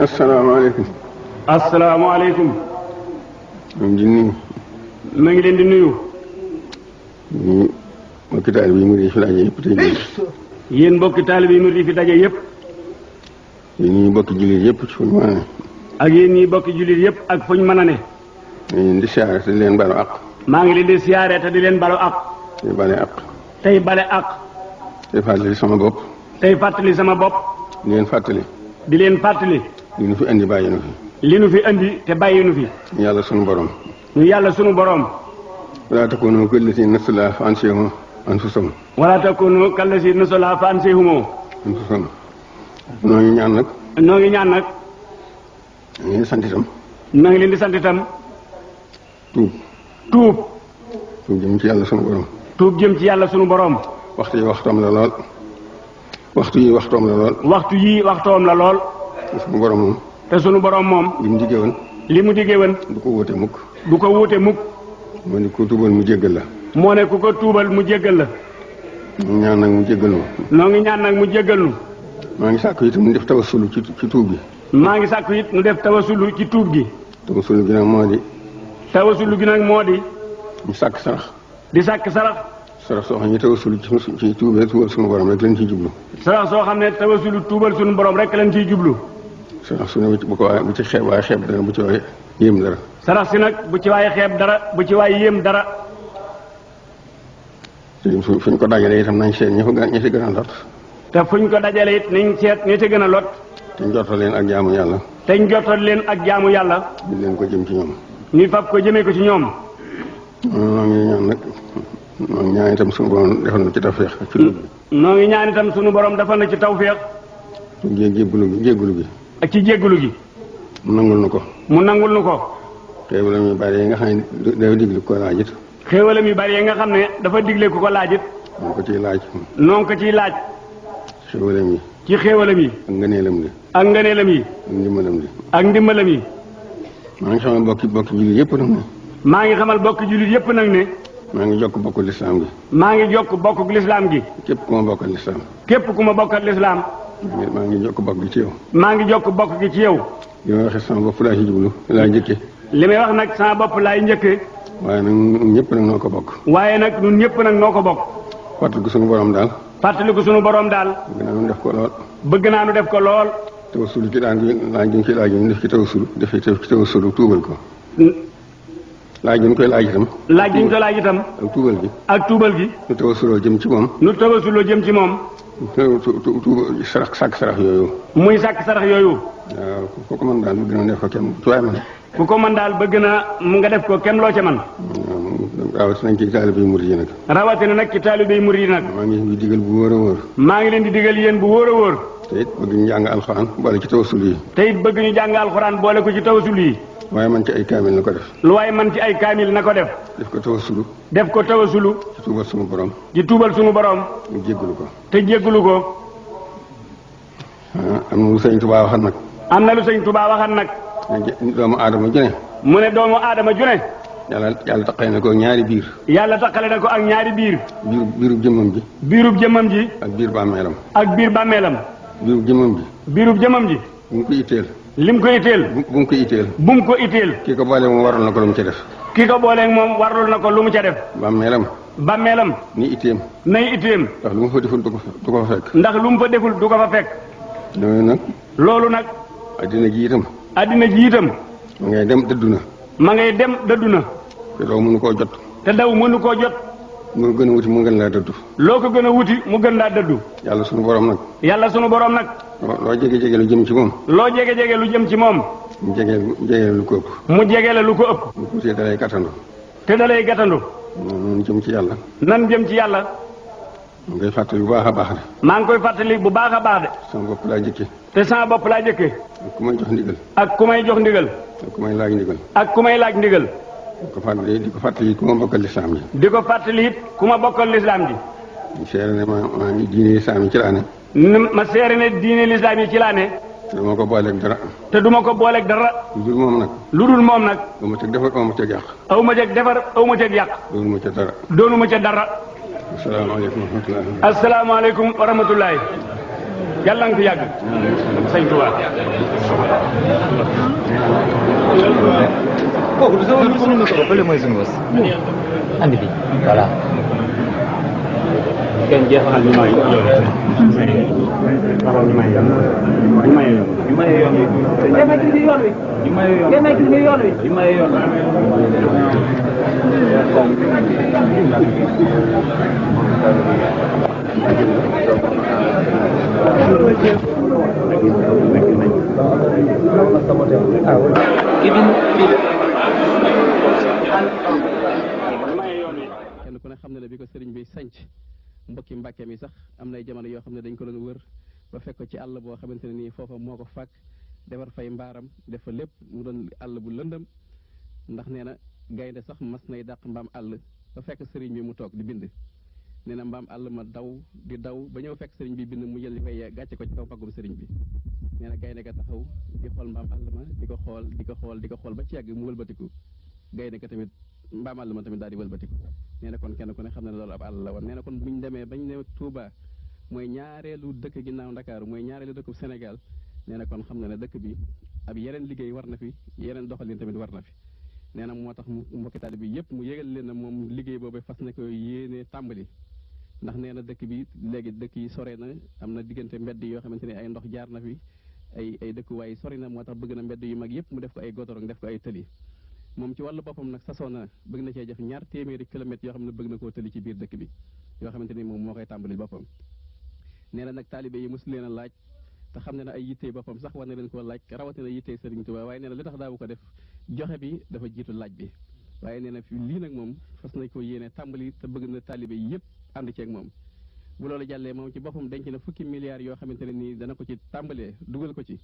asalaamaaleykum. asalaamaaleykum. ñu ngi nuyu. ma ngi leen di nuyu. ñu mbokki taalibe yi murid yi fi daje yëpp tey jii. yéen mbokki taalibe yi murid yi fi daje yëpp. yéen ñii mbokki jullit yëpp ci fuñ mën a ne. ak yéen ñii mbokki jullit yëpp ak fuñ mën a ne. ñu leen di siyaare te di leen balu àq. maa ngi leen di siyaare te di leen balu àq. tey bale àq. tey bale àq. tey fàttali sama bopp. tey fàttali sama bopp. di leen fàttali. di leen fàttali. li nu fi indi bàyyi nu fi. li nu fi indi te bàyyi nu fi. ñu yàlla sunu borom. ñu yàlla sunu borom. wala takunu kallazina nasullah fa ansahum anfusahum. wala takunu kallazina nasullah fa ansahum anfusahum. noo ngi ñaan nag. noo ngi ñaan nag. ñu ngi sant itam. noo ngi leen di sant itam. tuub. tuub. tuub jëm ci yàlla sunu borom. tuub jëm ci yàlla sunu borom. waxtu yi waxtoom la lool. waxtu yi waxtoom la lool. waxtu yii waxtoom la lool. sunu borom moom. te sunu borom moom. li mu diggee woon. li mu diggee woon. du ko wóote mukk. du ko wuute mukk. moo ne ku tuubal mu jéggal la. moo ne ku ko tuubal mu jéggal la. ñu ñaan nag mu jéggal ma. noo ngi ñaan nag mu jéggal nu. maa ngi sàkk itam mu def tawasulu ci tuub gi. maa ngi sàkku it nu def tawasulu ci tuub gi. tawasulu gi nag moo di. tawasulu gi nag moo di. ñu sàkk sarax. di sàkk sarax. sarax soo xam ne tawasulu ci tuubee tuubal sunu borom rek lañ ciy jublu. sarax soo xam ne tawasulu tuubal sunu borom rek lañ ciy jublu. sarax su ne bu ko waaye bu ci xeeb waaye xeeb dara bu ci waaye yéem dara. sarax si nag bu ci waaye xeeb dara bu ci waaye yéem dara. te fu ñu ko dajalee itam nañ seet ñi ci gën a lot. te fu ñu ko dajalee it nañ seet ñi ci gën a lot. te njortal leen ak jaamu yàlla. te njortal leen ak jaamu yàlla. di leen ko jëm ci ñoom. ñu fab ko jëmee ko ci ñoom. noo ngi ñaan nag noo ngi ñaan itam sunu borom defal na ci tawfeex ci tuub bi. noo ngi ñaan itam sunu borom defal na ci tawfeex. jéggulu gi. ak ci jéggulu gi. mu nangul nu ko. mu nangul nu ko. xéewalam yu bari yi nga xam ne dafa digle ko laaj it. xéewalam yu bari yi nga xam ne dafa digle ku ko laaj it. noo ko ciy laaj. noo ko ciy laaj. xéewalam yi. ci xéewalam yi. ak ngëneelam li. ak ngëneelam yi. ak ndimbalam li. ak ndimbalam yi. maa ngi xamal bokki jullit yëpp nag ne. maa ngi xamal bokki jullit yëpp nag ne. maa ngi jokk bokku lislaam gi. maa ngi jokk bokku lislaam gi. képp ku ma bokkal lislaam. képp ku ma bokkal lislaam. maa ngi jokk bokk gi ci yow. maa ngi jokk bokk gi ci yow. li may waxee sama bopp laa ci jublu laa njëkke. li may wax nag sama bopp laay njëkke. waaye nag ñun ñëpp nag noo ko bokk. waaye nag ñun ñëpp nag noo ko bokk. fàttaliku suñu borom daal. fàttaliku sunu borom daal. bëgg naa nu def ko lool. bëgg naa nu def ko lool. tawasulu ci daan laaj ñu ci laaj ñu def ci tawasulu def ci tawasulu tuubal ko. laaj ñu koy laaj itam. laaj gi ñu koy laaj itam. ak tuubal gi. ak tuubal gi. nu tawasuloo jëm ci moom. nu tawasuloo jëm ci moom. tuubal sàkk sarax yooyu. muy sàkk sarax yooyu. waaw ku ko mën daal bëgg na def ko kenn ci waay man. ku ko mën daal bëgg na nga def ko kenn loo ca man. rawatina ci taalibe murid yi nag. rawatina nag ci taalibe murid yi nag. maa ngi leen di digal bu wóor a wóor. maa ngi leen di digal yéen bu wóor a wóor. te it bëgg ñu jàng alxuraan boole ci tawasul yi. te it bëgg ñu jàng alxuraan boole ko ci tawasul yi. waaye man ci ay kaamil na ko def. lu waaye man ci ay kaamil na ko def. def ko tawasulu. def ko tawasulu. ci tuubal sunu borom. ci tuubal sunu borom. mu jéggalu ko. te jéggalu ko. am na lu sëñ Tuubaa waxat nag. am na lu sëñ Tuubaa waxat nag. doomu aadama ju ne. mu ne doomu aadama ju ne. yàlla taqale na ko ñaari biir. yàlla taqale na ko ak ñaari biir. biirub jëmmam ji. biirub jëmmam ji. ak biir bàmmeelam. ak biir bàmmeelam. biirub jëmmam ji. biirub jëmmam ji. bu mu ko itteel. lim ko itteel. bu mu ko itteel. bu mu ko itteel. kii ko boole moom waral na ko lu mu ca def. kii ko booleeg moom warul na ko lu mu ca def. bàmmeelam. bàmmeelam. ni itteem. nay itteem. ndax lu mu fa deful du ko fa fekk. ndax lu mu fa deful du ko fa fekk. loolu nag. loolu nag. addina ji itam. addina ji itam. ma ngay dem dëddu na. ma ngay dem dëddu na. te doo mënu koo jot. te daw mënu koo jot. mu gën a wuti mu gën laa dëddu. loo ko gën a wuti mu gën laa dëddu. yàlla sunu borom nag. yàlla sunu borom nag. loo jege lu jëm ci moom. loo jege lu jëm ci moom. mu jege lu ko ëpp. mu jege la lu ko ëpp. mu tuutee dalay gàttandu. te dalay gàttandu. noonu jëm ci yàlla. nan jëm ci yàlla. mu ngay fàttali bu baax a baax de. maa ngi koy fàttali bu baax a baax de. sama bopp laa jëkke. te sama bopp laa jëkke. ak ku may jox ndigal. ak ku may jox ndigal. ak ku may laaj ndigal. ak ku may laaj ndigal. di ko fàttali ku ma bokkal lislaam ji. di ko fàttali it ku ma bokkal lislaam ji. ñu seere ne maa ngi diine lislaam yi ci laa ne. ma seere ne diine lislaam yi ci laa ne. te duma ko booleeg dara. te duma ko booleeg dara. lu dul moom nag. lu dul moom nag. aw ma ceg defar aw ma ceg yàq. aw ma ceg defar aw ma ceg yàq. doonu ma ca dara. doonu ma ca dara. asalaamaaleykum wa rahmatulah. asalaamaaleykum wa rahmatulah. yàlla nga fi yàgg sëñ Tuubaa kooku du sama sunu micro bële mooy sunu bos andi bi voilà kenn jeexal ñu may taxaw ñu may yoon kenn ku ne xam ne bi ko sëriñ bi sanc mbokki mbàkke mi sax am nay jamono yoo xam ne dañ ko doon wër ba fekk ko ci àll boo xamante ne nii foofa moo ko fàkk defar fay mbaaram def fa lépp mu doon àll bu lëndëm ndax nee na gaynde sax mas nay dàq mbaam àll ba fekk sëriñ bi mu toog di bind nee na mbaam àll ma daw di daw ba ñëw fekk sëriñ bi bind mu jël li koy gàcce ko ci kaw paggum sëriñ bi nee na gaynde ga taxaw di xool mbaam àll ma di ko xool di ko xool di ko xool ba ci yàgg mu wëlbatiku gaynde ga tamit mbaam àll ma tamit daal di wëlbatiku nee na kon kenn ku ne xam ne loolu ab àll la woon nee na kon bu ñu demee bañ ne Touba mooy ñaareelu dëkk ginnaaw Ndakaaru mooy ñaareelu dëkku Sénégal nee na kon xam na ne dëkk bi ab yeneen liggéey war na fi yeneen doxalin tamit war na fi nee na moo tax mu mbokki taalibe bi yëpp mu yégal leen na moom liggéey boobu fas na ko yéene tàmbali ndax nee na dëkk bi léegi dëkk yi sore na am na diggante mbedd yoo xamante ne ay ndox jaar na fi ay dëkkuwaay sori na moo tax bëgg na mbedd yu mag yëpp mu def ko ay gotorong def ko ay tëli moom ci wàllu boppam nag sasoo na bëgg na cee def 200 kilomètres yoo xam ne bëgg na koo tëli ci biir dëkk bi yoo xamante ni moom moo koy tàmbali boppam nee na nag taalibe yi mosu leen a laaj te xam ne na ay yittee boppam sax war na leen koo laaj rawatina yittee Sëriñ Tuubaa waaye nee na li tax daawu ko def joxe bi dafa jiitu laaj bi waaye nee na lii nag moom fas nañ ko yéene tàmbali te bëgg na taalibe yi yëpp ànd ceeg moom bu loolu jàllee moom ci boppam denc na fukki milliards yoo xamante ne nii dana ko ci tàmbalee dugal ko ci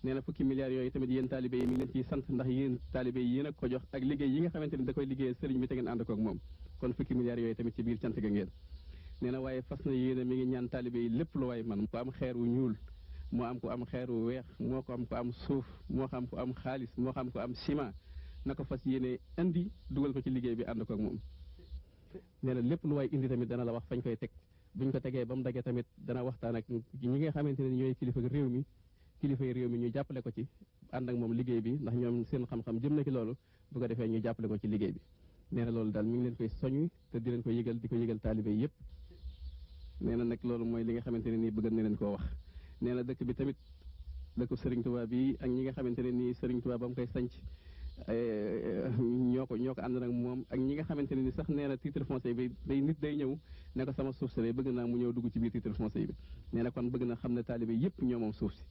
nee na fukki milliards yooyu tamit yéen taalibe yi mi ngi leen ciy sant ndax yéen taalibe yi yéen a ko jox ak liggéey yi nga xamante ni da koy liggéeyee sëriñ bi te ngeen ànd koog moom kon fukki milliards yooyu tamit ci biir cant ga ngeen nee na waaye fas na yéene mi ngi ñaan taalibe yi lépp lu waay man ko am xeer wu ñuul moo am ko am xeer wu weex moo ko am ko am suuf moo xam ko am xaalis moo xam ko am ciment na ko fas yéene indi dugal ko ci liggéey bi ànd koog moom nee na lépp lu waay indi tamit dana la wax fañ koy teg buñ ko tegee ba mu dagee tamit dana waxtaan ak ñi nga xamante ne ñooy kilifa réew mi kilifay réew mi ñu jàppale ko ci ànd ak moom liggéey bi ndax ñoom seen xam-xam jëm na ci loolu bu ko defee ñu jàppale ko ci liggéey bi nee na loolu daal mi ngi leen koy soññ te di leen ko yëgal di ko yëgal taalibe yëpp nee na nag loolu mooy li nga xamante ne nii bëgg na leen koo wax nee na dëkk bi tamit dëkku Serigne Touba bi ak ñi nga xamante ne nii Serigne Touba ba mu koy sanc ñoo ko ànd nag moom ak ñi nga xamante ne ni sax nee na titre foncier bi day nit day ñëw ne ko sama suuf si bëgg naa mu ñëw dugg ci biir titre foncier bi nee na kon bëgg na xam ne taalibe yëpp ñoo moom suuf si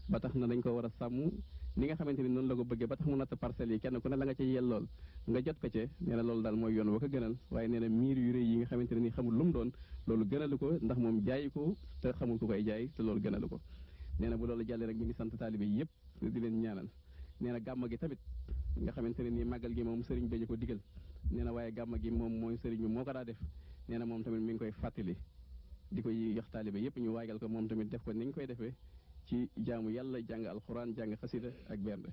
ba tax na dañ ko war a sàmm ni nga xamante ni noonu la ko bëggee ba tax mu natt parcelles yi kenn ku ne la nga ca yellool nga jot ko ca nee na loolu daal mooy yoon wa ko gënal waaye nee na miir yu rëy yi nga xamante ne ni xamul lu mu doon loolu gënalu ko ndax moom jaayi ko te xamul ku koy jaay te loolu gënalu ko nee na bu loolu jàllee rek mi ngi sant taalibe yi yëpp di leen ñaanal nee na gàmma gi tamit nga xamante ne nii màggal gi moom sëriñ bi ko digal nee na waaye gàmma gi moom mooy sëriñ bi moo ko daa def nee na moom tamit mi ngi koy fàttali di koy yox taalibe yëpp ñu waagal ko moom tamit def ko ni ñu koy defee ci jaamu yàlla jàng alxuraan jàng xasida ak bernde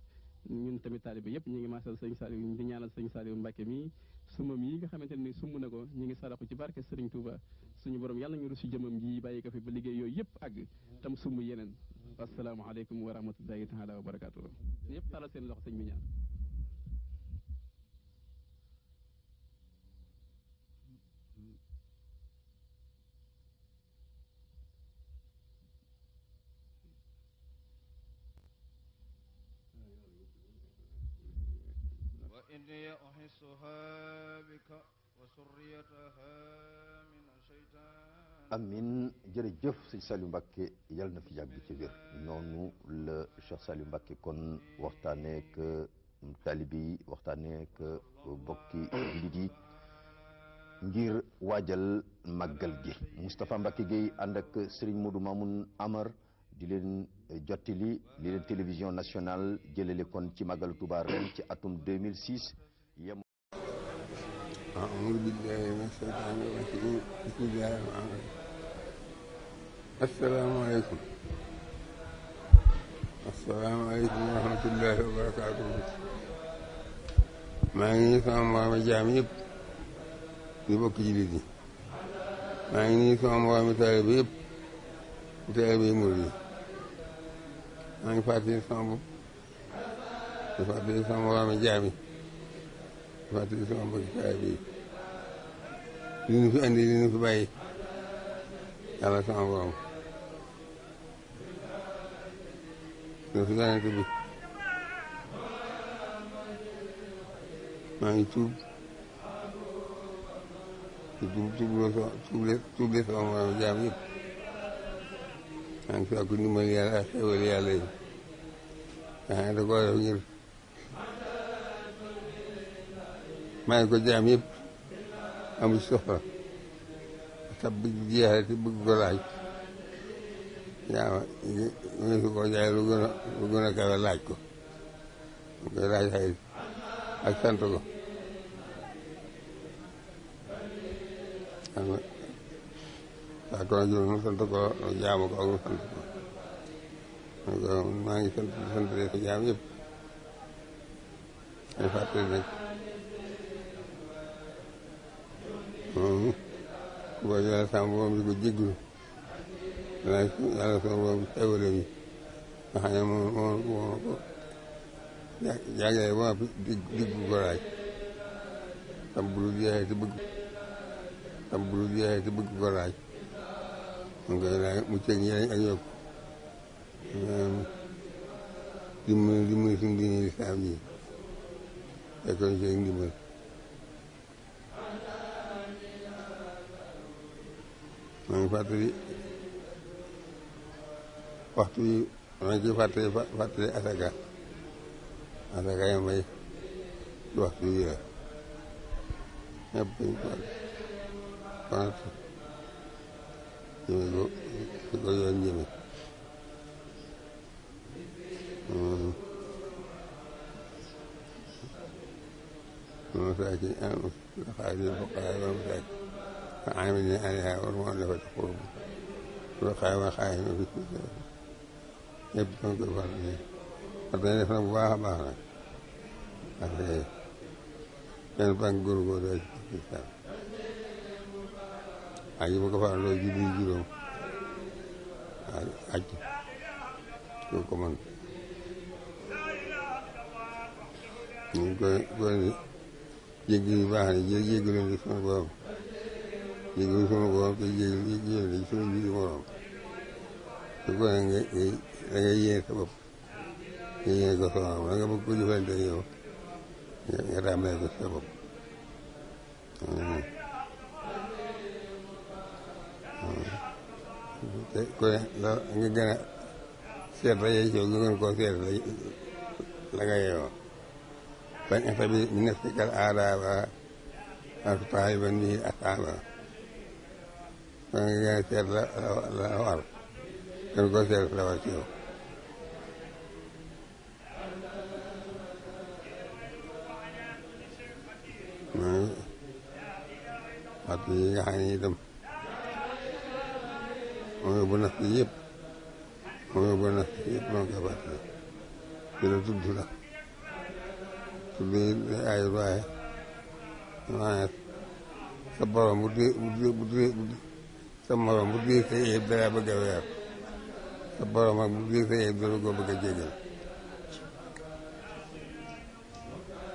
ñun tamit taalibe yëpp ñu ngi maasal sëñ Saliou di ñaanal sëñ Saliou Mbacke mii sumam yi nga xamante ne ni sumb na ko ñu ngi saraxu ci barke Sëriñ Touba suñu borom yàlla ñu rusi jëmam ji bàyyi ko fi ba liggéey yooyu yëpp àgg tam sumb yeneen asalaamaaleykum wa rahmatullahi taala wa barakaatu yëpp talal seen loxo sëñ bi ñaan إني أحسها بك وسريتها من الشيطان amin jërëjëf sëñ Saliou Mbacke yàlla na fi yàgg ci wér noonu la Cheikh Saliou Mbacke kon waxtaanee ak taalibe yi waxtaanee ak bokki jullit yi ngir waajal màggal gi Moustapha Mbacke Gueye ànd ak Serigne Modou Mamoun Amar di leen jottali li leen télévision nationale jëlale kon ci màggalu Touba ren ci atum 2006 yem أعوذ بالله من الشيطان الرجيم بسم الله الرحمن الرحيم السلام عليكم ورحمة الله وبركاته maa ngi nuyu sama moromi jaam yëpp di bokk jullit yi maa ngi nuyu sama moromi taalibe yëpp taalibe murid yi maa ngi fàttali sama bopp di fàttali sama moromi jaam yi di fàttali sama mbokki taalibe yi li ñu fi andi li ñu fi bàyyi yàlla sama borom ñu fi yonent bi maa ngi tuub tuub sama moromi jaam yëpp maa ngi sàkku ndimbal yàlla ak xéwal yàlla yi nga xam ne da koo def ngir may ko jaam yëpp amu ci soxla tab bi jeexee te bëgg ko laaj yaa ñu su ko jaay lu gën a kawe laaj ko ñu koy laaj xëy ak sant ko xam nga saa ko jur nu sant ko jaamu ko ak nu sant ko maa ngi sant ko jaam yëpp ay fàttali nag boo yàlla sama borom di ko jégglu yàlla sama borom xewale mi nga xam ne moo ko jàngale ba diggu ko laaj tam bulu jeexee te bëgg ko laaj mu koy laaj mu ceeg njëriñ ak yokk dimbali suñu diine lislaam ji fekkoon ceeg ndimbal maa ngi fàttali waxtu yi maa ngi ciy fàttali asaka yi may ci waxtu yi la ñëpp dañ ko konat jëme ko fi ko yoon jëme المساكين الخارجين الفقراء والمساكين فعاملين عليها والمؤلفة قلوبهم والرقاب والخائفين في سبيل الله يبتغون كيف يفعلون فضل def na bu baax a baax nag parce que kenn ku nekk góorgóorlu ci islam aji bu ko faral loo julli juróom aj ko mën ñu ngi koy jéggi yu baax ne jéggi leen ci sunu borom jéggi sunu borom te jéggi leen ci sunu biir morom te ko ne da ngay yéene sa bopp nga yéene ko sa morom da nga bëgg ko jëfante yow nga tàmbalee ko sa bopp te ko ne nga gën a seet la yey nga gën koo seet la nga yeewoo bañ a tabi mi nafsika al aadaaba wa tutaaliban bihi asaaba kon nga gën a seet la war gën koo seet la war ci yow waxtu yi nga xam ne itam moo yóbbu naf yi yëpp moo yóbbu naf yi yëpp moo koy fàttali ci la tudd la tudd ay waaye sa borom sa morom bu dee sa yëpp dara bëgg a weer sa borom ak bu dee sa yëpp dara ko bëgg a jégal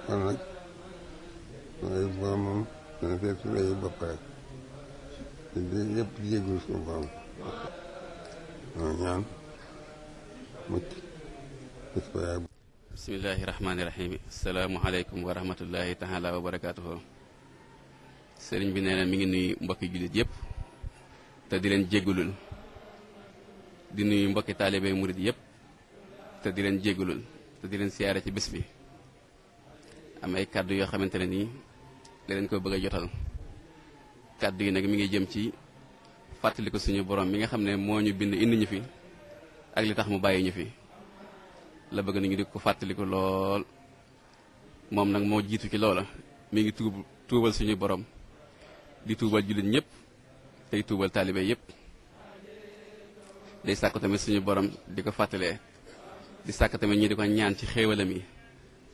kon nag mooy borom moom dana seet su lay bopp rek yëpp di jégul suñu borom ñaan mucc gis ko yaay bismillahi rahmaani rahim asalaamualeykum wa rahmatullahi taala wa barakaatuhu sëriñ bi nee na mi ngi nuyu mbokki jullit yëpp te di leen jéggulul di nuyu mbokki taalibe murit yëpp te di leen jéggulul te di leen siyaare ci bis bi am ay kàddu yoo xamante ne nii leen ko bëgg a jotal kàddu yi nag mi ngi jëm ci fàttali ko suñu borom mi nga xam ne moo ñu bind indi ñu fi ak li tax mu bàyyi ñu fi la bëgg nañu di ko fàttaliku lool moom nag moo jiitu ci loola mi ngi tuubal suñu borom di tuubal jullit ñëpp tey tuubal taalibe yëpp day sàkk tamit suñu borom di ko fàttalee di sàkk tamit ñi di ko ñaan ci xéewalam yi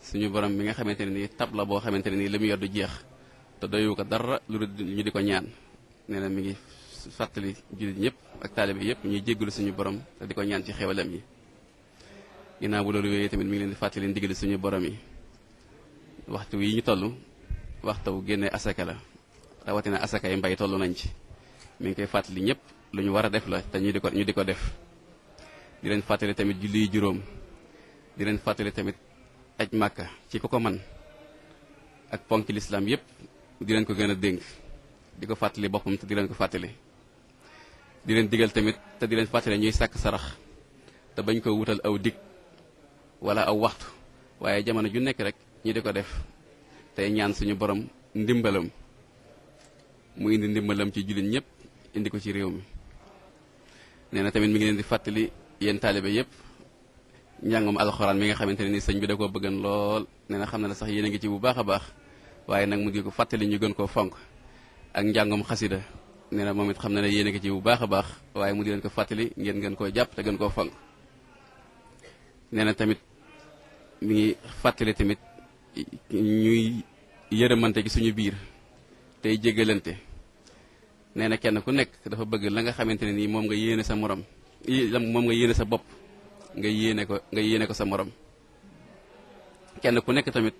suñu borom mi nga xamante ne nii tab la boo xamante ne nii li mu yor du jeex te doyu ko dara lu ñu di ko ñaan nee na mi ngi fàttali jullit ñëpp ak taalibe yëpp ñuy jéggalu suñu borom te di ko ñaan ci xéewalam yi ginnaaw bu loolu wéyee tamit mi ngi leen di fàttali ndigali suñu borom yi waxtu yi ñu toll waxtu génne asaka la rawatina asaka yi mbay toll nañ ci mi ngi koy fàttali ñëpp lu ñu war a def la te ñu di ko def di leen fàttali tamit julli juróom di leen fàttali tamit aj màkka ci ku ko man ak ponki lislaam yëpp di leen ko gën a dénk di ko fàttali boppam te di leen ko fàttali di leen digal tamit te di leen fàttali ñuy sàkk sarax te bañ ko wutal aw dig wala aw waxtu waaye jamono ju nekk rek ñu di ko def tey ñaan suñu borom ndimbalam mu indi ndimbalam ci jullit ñëpp indi ko ci réew mi nee na tamit mi ngi leen di fàttali yéen taalibe yëpp njàngum alxuraan mi nga xamante ne ni sëñ bi da koo bëggan lool nee na xam na ne sax yéen a ngi ci bu baax a baax waaye nag mu di ko fàttali ñu gën koo fonk ak njàngum xasida nee na moom it xam na ne yéen a ngi ci bu baax a baax waaye mu di leen ko fàttali ngeen gën koo jàpp te gën koo fonk nee na tamit mi ngi fàttali tamit ñuy yërëmante gi suñu biir tey jéggalante nee na kenn ku nekk dafa bëgg la nga xamante ne nii moom nga yéene sa morom moom nga yéene sa bopp nga yéene ko sa morom kenn ku nekk tamit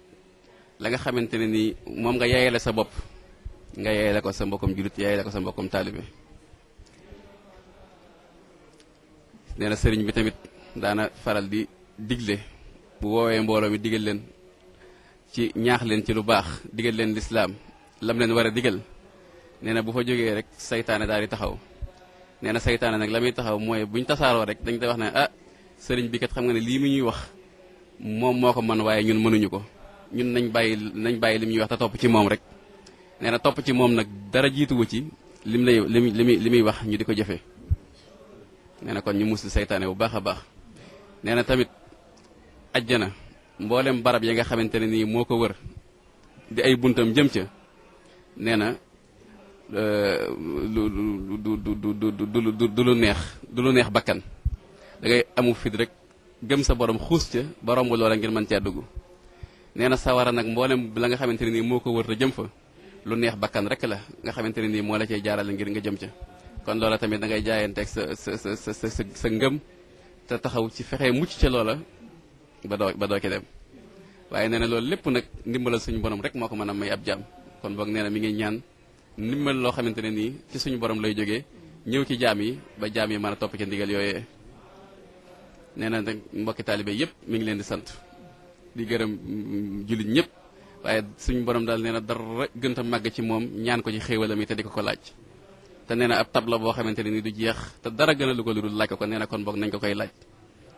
la nga xamante ne nii moom nga yayale sa bopp nga yayale ko sa mbokkum julit yayale ko sa mbokkum taalibe nee na sëriñ bi tamit daana faral di digle bu woowee mbooloo mi digal leen ci ñaax leen ci lu baax digal leen lislaam lam leen war a digal nee na bu fa jógee rek saytaane daal di taxaw nee na saytaane nag la muy taxaw mooy buñ tasaaroo rek dañ koy wax ne ah sëriñ bi kat xam nga ne lii mu ñuy wax moom moo ko mën waaye ñun mënuñu ko ñun nañ bàyyi li muy wax te topp ci moom rek nee na topp ci moom nag dara jiituwu ci li muy wax ñu di ko jëfe nee na kon ñu musli saytaane bu baax a baax nee na tamit ajjana mboolem barab yi nga xamante ne nii moo ko wër di ay buntam jëm ca nee na du lu neex bakkan da ngay amu fit rek gëm sa borom xuus ca ba romb loola ngir mën caa dugg nee na sawara nag mboolem la nga xamante ne nii moo ko wër te jëm fa lu neex bakkan rek la nga xamante ne nii moo la cay jaarale ngir nga jëm ca kon loola tamit da ngay jaayanteeg sa ngëm te taxaw ci fexe mucc ca loola ba doo ci dem waaye nee na loolu lépp nag ndimbalal suñu borom rek moo ko mën a may ab jaam kon boog nee na mi ngi ñaan ndimbal loo xamante ne nii ci suñu borom lay jógee ñëw ci jaam yi ba jaam yi mën a topp ci ndigal yooyee nee na nag mbokki taalibe yëpp mi ngi leen di sant di gërëm jullit ñëpp waaye suñu borom daal nee na dara gën a màgg ci moom ñaan ko ci xéewalam yi te di ko laaj te nee na ab tab la boo xamante ne nii du jeex te dara gën a lu ko lu dul laaj ko nee na kon boog nañ ko koy laaj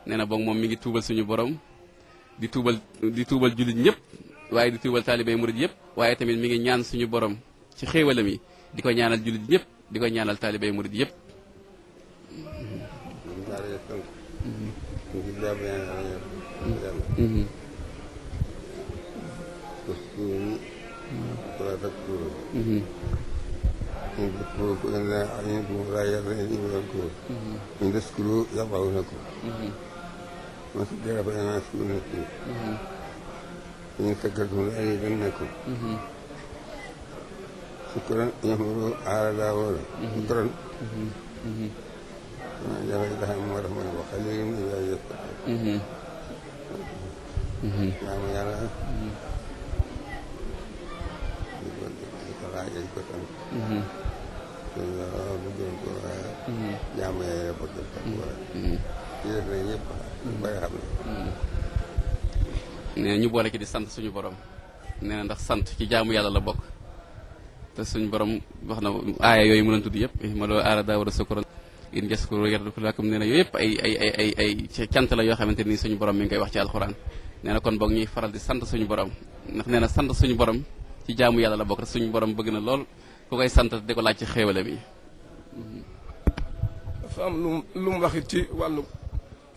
nee na boog moom mi ngi tuubal suñu borom di tuubal jullit ñëpp waaye di tuubal taalibe murid yëpp waaye tamit mi ngi ñaan suñu borom ci xéewalam yi di ko ñaanal jullit ñëpp di ko ñaanal taalibe murid yëpp إن تذكروا يضعونكم وتذكر فإن أشكركم إن شكرتم لأزيدنكم شكرا يمر على داود شكرا ما جرى لهم ورحمة وخليل إذا يستقر نعم يرى nee ñu boole ki di sant suñu borom nee na ndax sant ci jaamu yàlla la bokk te suñu borom wax na aaya yooyu mu doon tudd yëpp ma doo aara daa war a sukkuran in jaskuru yardukum nee na yooyu yëpp ay cant la yoo xamante ni suñu borom mi ngi koy wax ci alxuraan nee na kon boog ñuy faral di sant suñu borom ndax nee na sant suñu borom ci jaamu yàlla la bokk te suñu borom bëgg na lool ku koy sant di ko laaj ci xéewale bi. dafa am lu mu wax it ci wàllu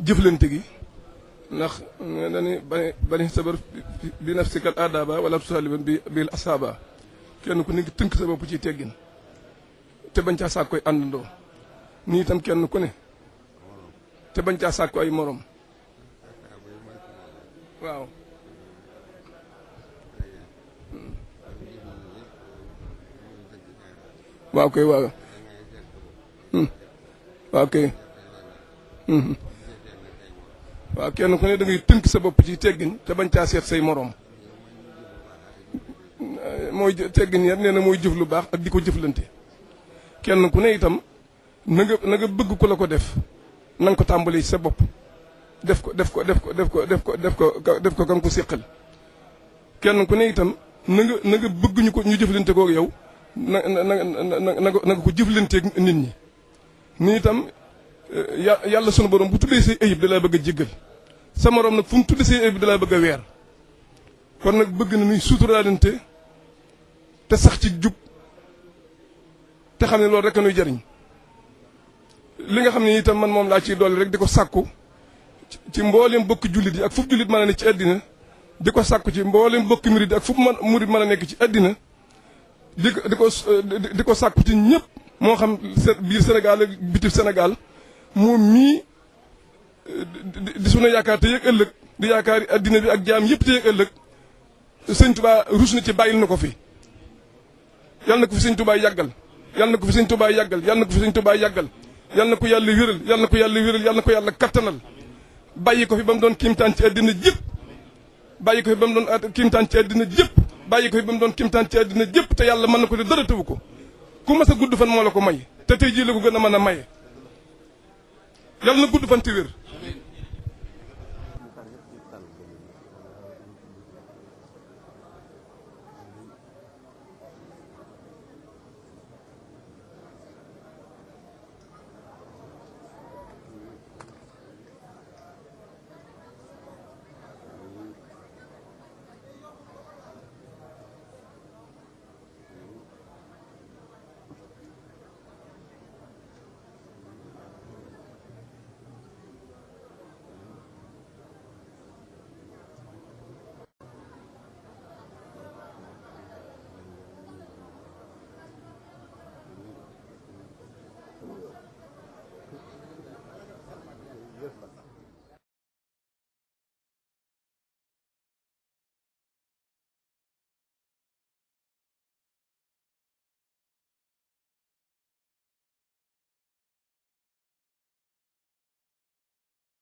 jëflante gi ndax dañuy bani sabar bi nafsikal adaba wala saliban bi bil asaba kenn ku nekk tënk sa bopp ci teggin te bañ caa sàkk koy àndandoo nii itam kenn ku ne te bañ caa sàkk ay morom waaw. waaw kay waaw waaw kay waaw kenn ku ne da ngay tënk sa bopp ci teggin te bañ caa seet say moroom mooy teggin ya nee na mooy jëf lu baax ak di ko jëflante kenn ku ne itam na nga bëgg ku la ko def na nga ko tàmbalee ci sa bopp def ko kan ko séqal kenn ku ne itam na nga bëgg ñu jëflante kook yow na nga ko jëflanteeg nit ñi ni itam yàlla sunu borom bu tuddee say ayib da laa bëgg a jéggal sa morom nag fu mu tuddee say ayib da laa bëgg a weer kon nag bëgg na nuy suturaalante te sax ci jub te xam ne loolu rek a nuy jariñ li nga xam ne itam man moom laa ciy dolli rek di ko sàkku ci mboolem bokki jullit yi ak fu jullit mën a nekk ci àddina di ko sàkku ci mboolem bokki murid ak fu murid mën a nekk ci àddina di ko sàkku ci ñëpp moo xam biir Sénégal ak bitim Sénégal moom mii di sunu yaakaar te yëg ëllëg di yaakaar àddina bi ak jaam yëpp te yëg ëllëg sëñ Tuubaa rus na ci bàyyil na ko fi yal na ko fi sëñ Tuubaa yàggal yal na ko fi sëñ Tuubaa yàggal yal na ko fi sëñ Tuubaa yàggal yal na ko yàlla wéral yal na ko yàlla wéral yal na ko yàlla kattanal bàyyi ko fi ba mu doon kiimtaan ci àddina jëpp bàyyi ko fi ba mu doon kiimtaan ci àddina jëpp bàyyi ko fi ba mu doon kiimtaan ci àddina jëpp te yàlla mën na ko de dara tëwu ko ku mas a gudd fan moo la ko may te tey jii la ko gën a mën a maye yal na gudd fan te wér